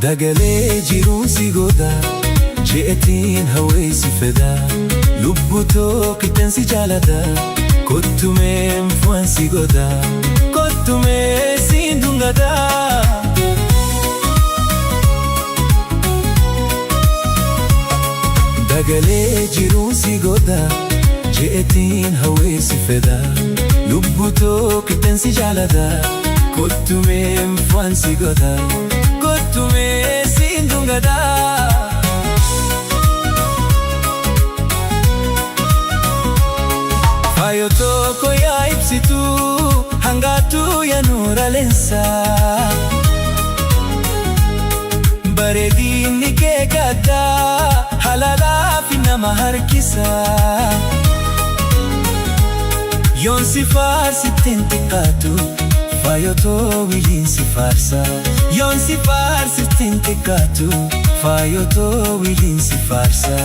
Dagalee jiruun si godha, je'etiin hawwee si fedha. Lubbuu tokkittan si jaalladha, kottumeen fu'an si godha, kottumee siin dhungata. Dagalee jiruun si godha, je'etiin hawwee si fedha. Lubbuu tokkittan si jaalladha, kottumeen fu'an si godha, kottumee siin dhungata. Faayoo tokko yaa ibsitu, hangaatu yaa nuura leensa. Bareedinni kee gaddaa, halalaa fi nama harkisa. Yoon si faarsitteen xiqqaatu, faayotoo wiliin si faarsa. Yoon si faarsitteen xiqqaatu, faayotoo wiliin si faarsa.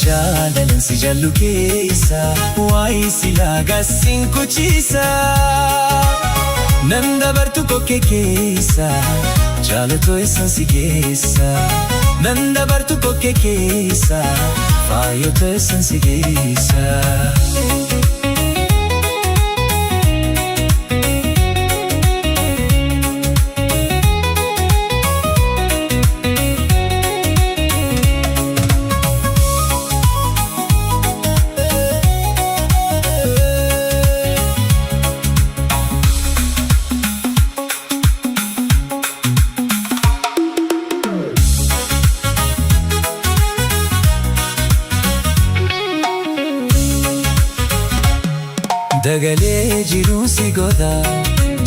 Jaalalan si jallu keessa, waa'ee si laagaa siin kuchisa. Nan dabartu kokkee keessa, jaalatoo eessan si geessa. Nan dabartu kokkee keessa, faayotoo eessan si geessa. Dagalee jiruun si godha,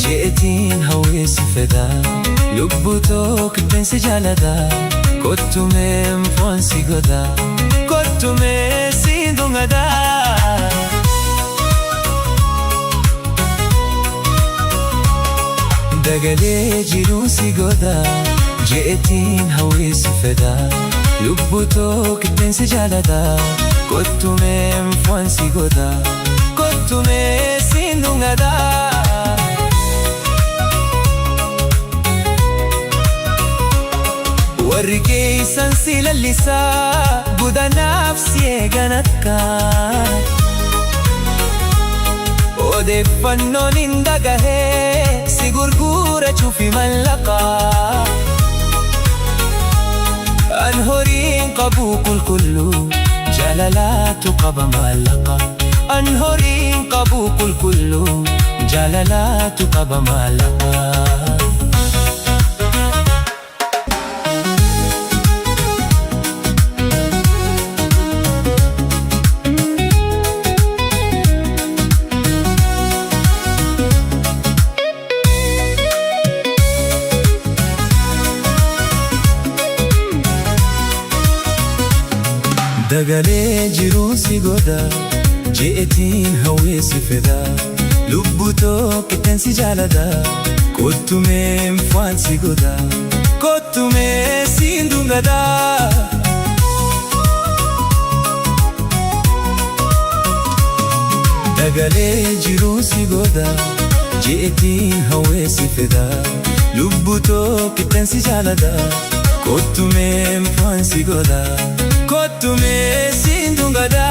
je'etiin hawwee si fedha. Lubbuu tokkittan si jaalladha, kottumeen foon si godha, kottumee siin dhungata. Dagalee jiruun si godha, je'etiin hawwee si fedha. Lubbuu tokkittan si jaalladha, kottumeen foon si godha, kottumee siin dhungata. Warri keessan si lallisaa, gudanaaf si eegan akka. Odeeffannoon hin dhagahee, si gurgurachuu fi mallaqaa. An horiin qabu qulqulluu, jaalalaatu qaba maallaqa. An horiin qabu qulqulluu, jaalalaatu qaba maallaqa. Dagalee jiruun si godha, je'etiin hawwee si fedha. Lubbuu tokkittan si jaalladha, kottumeen fo'an si godha, kottumee siin dhungata. Dagalee jiruun si godha, je'etiin hawwee si fedha. Lubbuu tokkittan si jaalladha, kottumeen fo'an si godha, kottumee siin dhungata.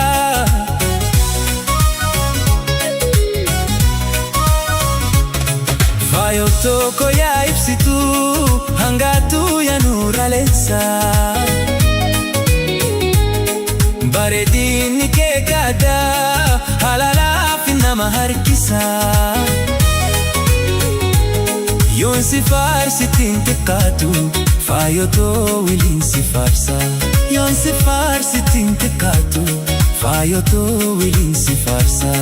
Faayoo tokko yaa ibsitu, hangaatu yaa nuura leensa. Bareedinni kee gaddaa, halalaa fi nama harkisa. Yoon si faarsittiin xiqqaatu, faayotoo wiliin si faarsa. Yoon si faarsittiin xiqqaatu, faayotoo wiliin si faarsa.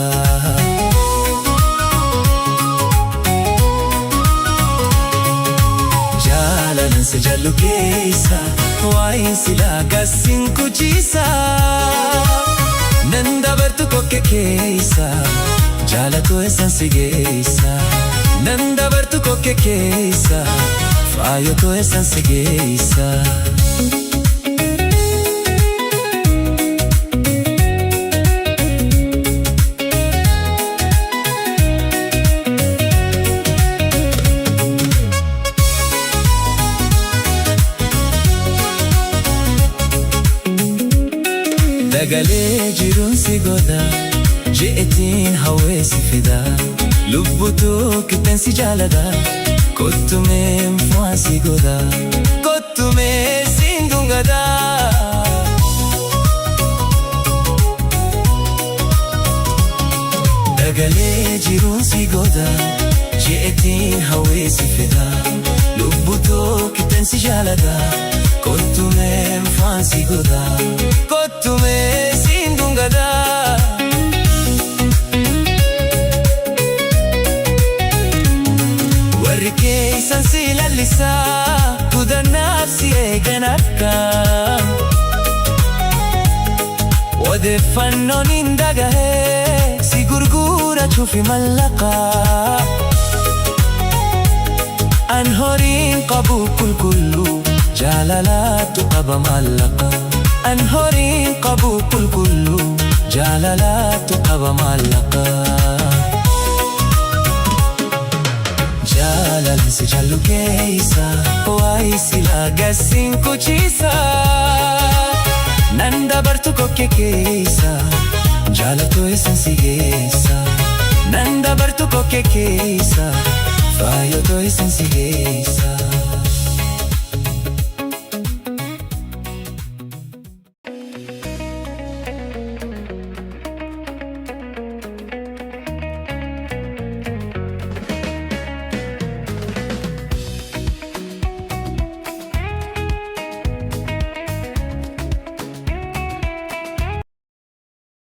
Jaalalan si jallu keessa, waa'een si laagaa siin kuchisa. Nan dabartu kokkee keessa, jaalatoo eessan si geessa. Nan dabartu kokkee keessa, faayotoo eessan si geessa. Dagalee jiruun si godha, je'etiin hawwee si fida. Lubbutuu qixxeen si jaalladha, kottumee fu'aan si godha. Kottumee siin dhungata. Dagalee jiruun si godha, je'etiin hawwee si fida. Lubbutuu qixxeen si jaalladha, kottumee fu'aan si godha. Kottumee siin dhungata. Warri keessan si lallisaa, gudannaaf si eegan akka. Odeeffannoon hin dagahee, si gurgurachuuf mallaqaa. An horiin qabu qulqulluu, jaalalaatu qaba mallaqa. An horiin qabu qulqulluu, jaalalaatu qaba mallaqa. Jaalalli si jaallu keessa, waa'ee si lagasiin kuchisa. Nan dabartu kokkee keessa, jaalatu eessan si geessa. Nan dabartu kokkee keessa, faayotoo eessan si geessa.